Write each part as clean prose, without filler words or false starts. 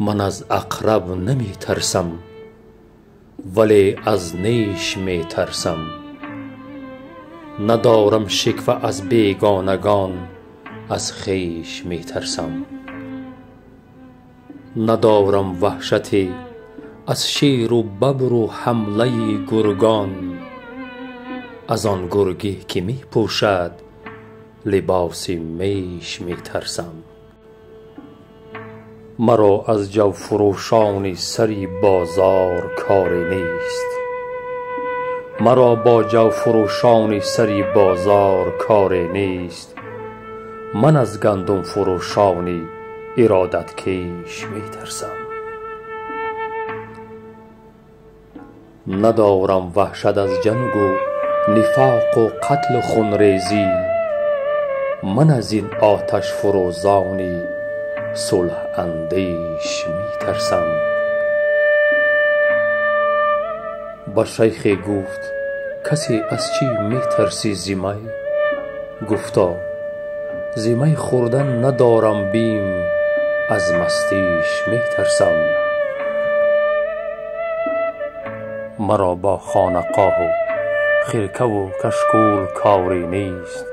Ман аз ақраб наметарсам, вале аз неш метарсам. Надорам шиква аз бегонагон, аз хеш метарсам. Надорам ваҳшате аз шеру бабру ҳамлаи гургон, аз он гурге ки мепӯшад либоси меш метарсам. Маро аз ҷавфурӯшони сари бозор коре нест. Маро бо ҷавфурӯшони сари бозор коре нест. Ман аз гандумфурӯшони иродаткеш метарсам. Надорам ваҳшат аз ҷангу нифоқу қатлу хунрезӣ. Ман аз ин оташфурӯзони сулҳандеш метарсам. Ба шайхе гуфт касе аз чӣ метарсӣ зи май? Гуфто зи май хӯрдан надорам бим, аз мастиш метарсам. Маро бо хонақоҳу хиркаву кашкул коре нест.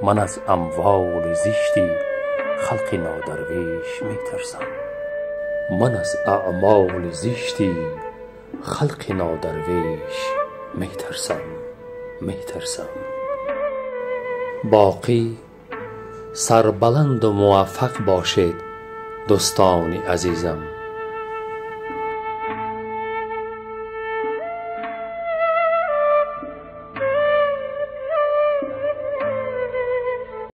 Ман аз амволи зишти халқи нодарвеш метарсам. Ман аз аъмоли зишти халқи нодарвеш метарсам, метарсам. Боқӣ сарбаланду муваффақ бошед, дӯстони азизам.